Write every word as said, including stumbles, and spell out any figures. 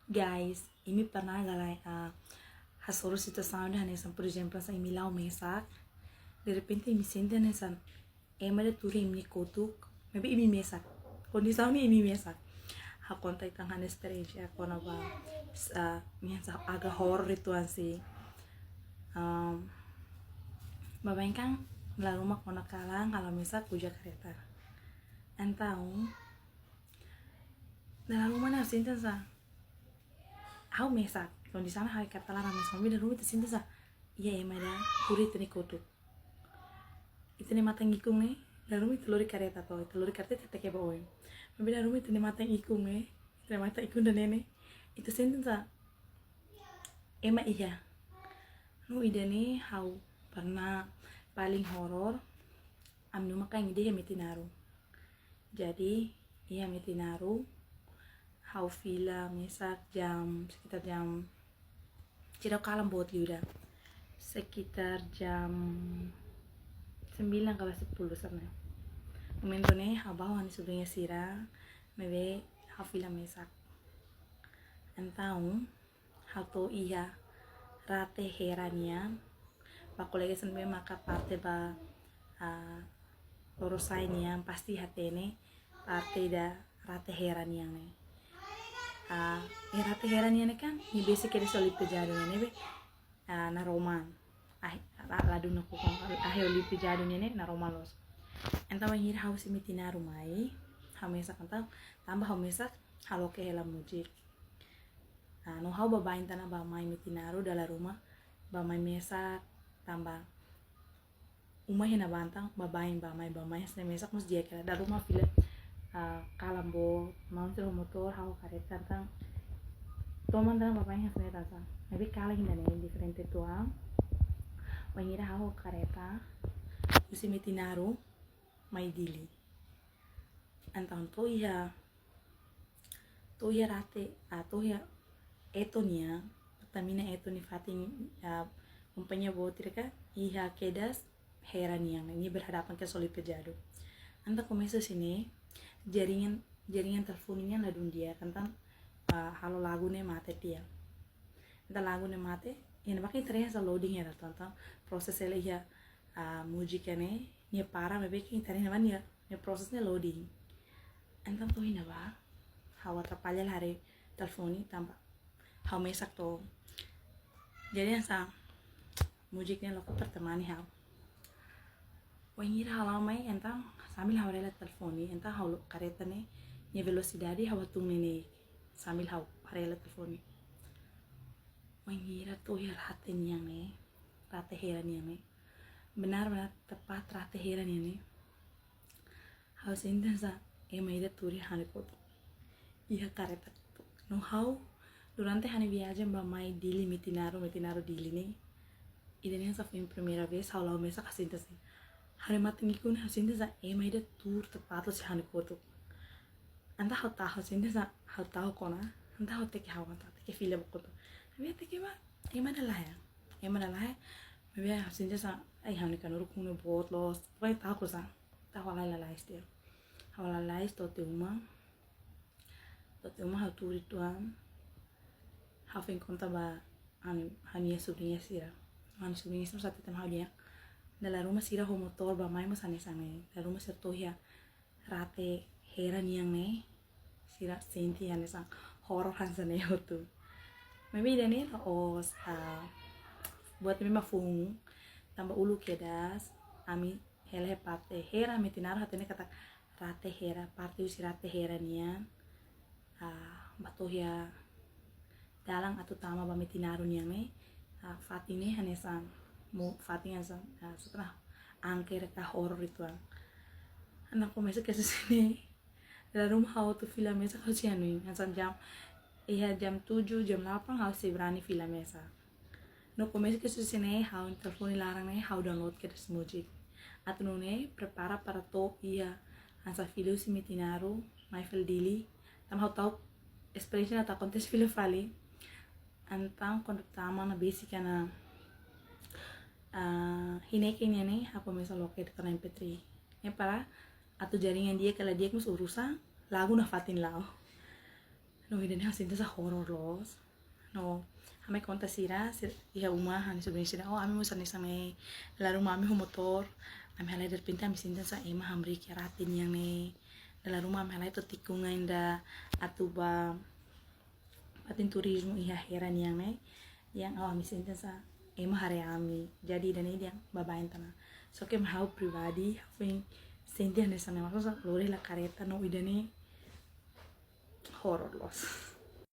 Guys, imi pernah ka lae, ah, hasoru situasaun ida hanesan, por ezemplu, hanesan imi la'o mesak, derrepente imi sente hanesan ema ida tuur iha imi-nia kotuk, maibé imi mesak. Kondisaun ne'e imi mesak. Ha'u konta tan ha'u-nia esperiénsia kona-ba, ah, imi hanesan agak horor uitoan sih. Am, baibain kan dala ruma kuandu kalan ha'u la mesak, uza kareta. Entaun dala ruma ne'e ha'u sente hanesan ha'u mesak, kondisaun ha'u iha kareta laran mesak, maibé dala ruma ita sente hanesan iha ema ida tuur iha ita-nia kotuk. Ita-nia matan ikun ne'e, dala ruma ita lori kareta to, ita lori kareta ita hateke ba oin. Maibé dala ruma ita-nia matan ikun ne'e, ita-nia matan ikun ida-ne'e ne'e, ita sente hanesan ema iha. No ida-ne'e ha'u pernah paling horor, ami-nia uma kan ida iha Metinaro. Jadi, iha Metinaro, ha'u fila mesak jam, sekitar jam, seidauk kalan boot liu ida. Sekitar jam sembilan ka sepuluh hanesan ne'e. Momentu ne'e, ha'u ba ha'u-nia sobrinha sira, maibé ha'u fila mesak. Entaun, ha'u to'o iha rate hera nian, ba kolega sira ne'ebé maka parte ba, ah, lorosa'e nian pasti hatene parte ida rate hera nian ne'e. Ah, iha rate hera nian ne'e kan, nia besik kedas Olímpia Jadu nian ne'ebé, ah, naroman. Ah, la, ladún nakukun, ah, Olímpia Jadu nian ne'e naroman loos. Entaun bainhira ha'u husi Metinaro mai, ha'u mesak entaun, tanba ha'u mesak, ha'u loke hela múzika. Ah, no ha'u baibain tan bá-mai Metinaro dala ruma, bá-mai mesak, tanba uma iha ne'ebá entaun, baibain, bá-mai, bá-mai, hanesan ne'e mesak mós di'ak hela, dala ruma fila, ah, kalan boot, maun sira ho motór, ha'u kareta entaun, toman tan baibain hanesan ne'e tan. Maibé kalan ida-ne'e diferente uitoan, bainhira ha'u kareta, husi Metinaro, mai Dili. Entaun to'o iha, to'o iha rate, ah, to'o iha Eto nian, Pertamina Eto nia fatin, ah, kompañia boot ida kan, iha kedas hera nian, nia berhadapan kedas Olímpia Jadu. Entaun komesa husi ne'e, jaringan, jaringan telefone nian ladún di'ak, entaun, ah, halo lagu ne'e mate tiha. Entaun lagu ne'e mate, iha ne'ebá kan ita haree hanesan loading hela, entaun, entaun proses hela iha, ah, múzika ne'e, nia para, maibé kan ita haree ne'ebá nia, nia proses ne'e loading. Entaun to'o iha ne'ebá, ha'u atrapalla hela haree telefone tanba ha'u mesak to. Jadi hanesan múzika ne'e loke para temani ha'u. Bainhira ha'u la'o mai, entaun sambil ha'u haree hela telefone, entaun ha'u loke kareta ne'e, nia velosidade ha'u hatún neineik, sambil ha'u haree hela telefone. Bainhira to'o iha rate nian ne'e, rate hera nian ne'e. Benar-benar tepat rate hera nian ne'e. Ha'u sente hanesan ema ida tuur iha ha'u-nia kotuk. Iha kareta kotuk. No ha'u, durante ha'u-nia viajen bá-mai Dili Metinaro, Metinaro Dili ne'e, ida-ne'e hanesan foin primeira vez ha'u la'o mesak, ha'u sente hanesan, ha'u-nia matan ikun ne'e ha'u sente hanesan ema ida tuur tepat loos iha ha'u-nia kotuk. Entaun ha'u ta'uk, ha'u sente hanesan, ha'u ta'uk ona, entaun ha'u hateke ha'u, entaun hateke fila ba kotuk. Maibé hateke bá, ema dala iha. Ema dala iha, maibé ha'u sente hanesan, ai, ha'u-nia kanuru-ukun ne'e boot loos, pokoknya ta'uk hanesan. Entaun ha'u halai lalais tiha. Ha'u halai lalais to'o tiha uma. To'o tiha uma ha'u tuur uitoan. Ha'u foin konta ba ha'u-nia, ha'u-nia sobriña sira. Ha'u-nia sobriña sira mós hateten ha'u dehan, dala ruma sira ho motór bá-mai mós hanesan ne'e. Dala ruma sira to'o iha rate hera nian ne'e, sira sente hanesan horor hanesan ne'e hotu. Maibé ida-ne'e la'ós, ah, buat ne'ebé mak foun, tanba uluk kedas, ami hela iha parte hera, Metinaro hatene katak rate hera, parte husi rate hera nian, ah, bá to'o iha dalan atu tama ba Metinaro nian ne'e, ah, fatin ne'e hanesan, mo fatin hanesan, ah, setelah angker ka horor uitoan. Entaun komesa kedas husi ne'e, dala ruma ha'u atu fila mesak ha'u sei hanoin, hanesan jam, iha jam tujuh, jam delapan ha'u sei berani fila mesak. No komesa kedas husi ne'e, ha'u-nia telefone laran ne'e, ha'u download kedas múzika. Atu nune'e prepara para to'o iha, hanesan fila husi Metinaro mai fali Dili. Tanba ha'u ta'uk esperiénsia ne'e atu akontese fila fali. Entaun kuandu tama ona besik ona, ah, hinek nian ne'e, ha'u komesa loke de'it ona M P three. Ne'e para atu jaringan di'ak ka la di'ak mós urusan, lagu nafatin la'o. No ida-ne'e ha'u sente hanesan horor loos. No, ami konta sira, sira iha uma, ha'u-nia subriña sira, oh, ami mós hanesan ne'e, dala ruma ami ho motór, ami halai derrepente ami sente hanesan ema hamriik iha rate nian ne'e. Dala ruma ami halai to'o tikungan ida atu ba fatin turizmu iha Hera nian ne'e. Dehan, oh, ami sente hanesan ema haree ami. Jadi ida-ne'e dehan baibain tiha ona. Só ke mak ha'u pribadi, ha'u foin sente hanesan ne'e, maksudnya lori hela kareta no ida-ne'e horor loos.